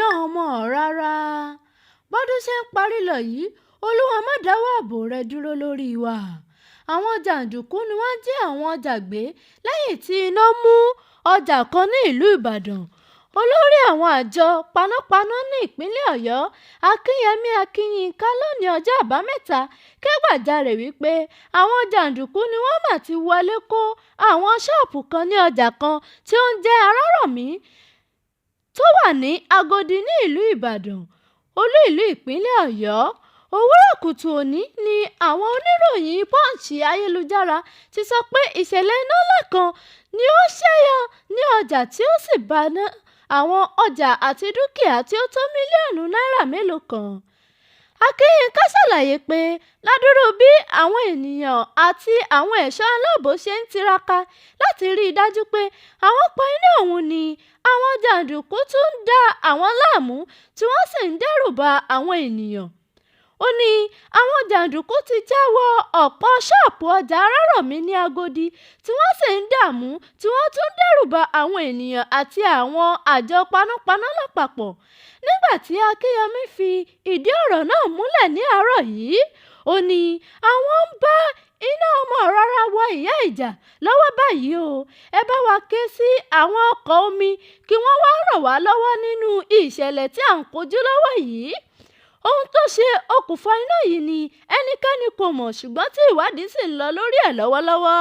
Iná ọmọ rárá. Bọ́dún ṣe ń parí lọ yìí, Olúwa má dáwọ́ ààbò rẹ̀ dúró lórí wa. Àwọn jàǹdùkú ni wọ́n jí àwọn ọjà gbé lẹ́yìn tí iná mú ọjà kan ní ìlú Ìbàdàn. Olórí àwọn àjọ panápaná ní ìpínlẹ̀ Ọ̀yọ́, Akínyẹmí Akínyinká, lónìí ọjọ́ Àbámẹ́ta ké gbàjarè wípé àwọn jàǹdùkú ni wọ́n mà ti wọlé kó àwọn ṣọ́ọ̀bù kan ní ọjà kan tí ó ń jẹ́ Arárọ̀mí tó wà ní Agodi ní ìlú Ìbàdàn, olú ìlú ìpínlẹ̀ Ọ̀yọ́. Òwúrọ̀ kùtù òní ni àwọn oníròyìn Punch ayélujára ti sọ pé ìṣẹ̀lẹ̀ iná ńlá kan ni ó ṣẹ́yọ ní ọjà tí ó sì ba àwọn ọjà àti dúkìá tí ó tó mílíọ̀nù náírà mélòó kan. Akínyinká ṣàlàyé pé ládùrú bí àwọn ènìyàn àti àwọn ẹ̀ṣọ́ aláàbò ṣe ń tiraka láti rí i dájú pé àwọn pa iná ọ̀hún ni àwọn jàǹdùkú tún ń da àwọn láàmú tí wọ́n sì ń dẹ́rù ba àwọn ènìyàn. Ó ní àwọn jàǹdùkú ti já wọ ọ̀pọ̀ ṣọ́ọ̀bù ọjà Arárọ̀mí ní Agodi tí wọ́n sì ń dààmú tí wọ́n tún ń dẹ́rù ba àwọn ènìyàn àti àwọn àjọ panápaná lápapọ̀. Nígbà tí Akínyẹmí fi ìdí ọ̀rọ̀ náà múlẹ̀ ní àárọ̀ yìí, ó ní àwọn ń bá iná ọmọ rárá wọ ìyá ìjà lọ́wọ́ báyìí o. Ẹ bá wa ké sí àwọn ọkọ̀ omi kí wọ́n wá ràn wá lọ́wọ́ nínú ìṣẹ̀lẹ̀ tí à ń kojú lọ́wọ́ yìí. Ohun tó ṣe okùnfà iná yìí ni ẹnikẹ́ni kò mọ̀, ṣùgbọ́n tí ìwádìí sì ń lọ lórí ẹ̀ lọ́wọ́lọ́wọ́.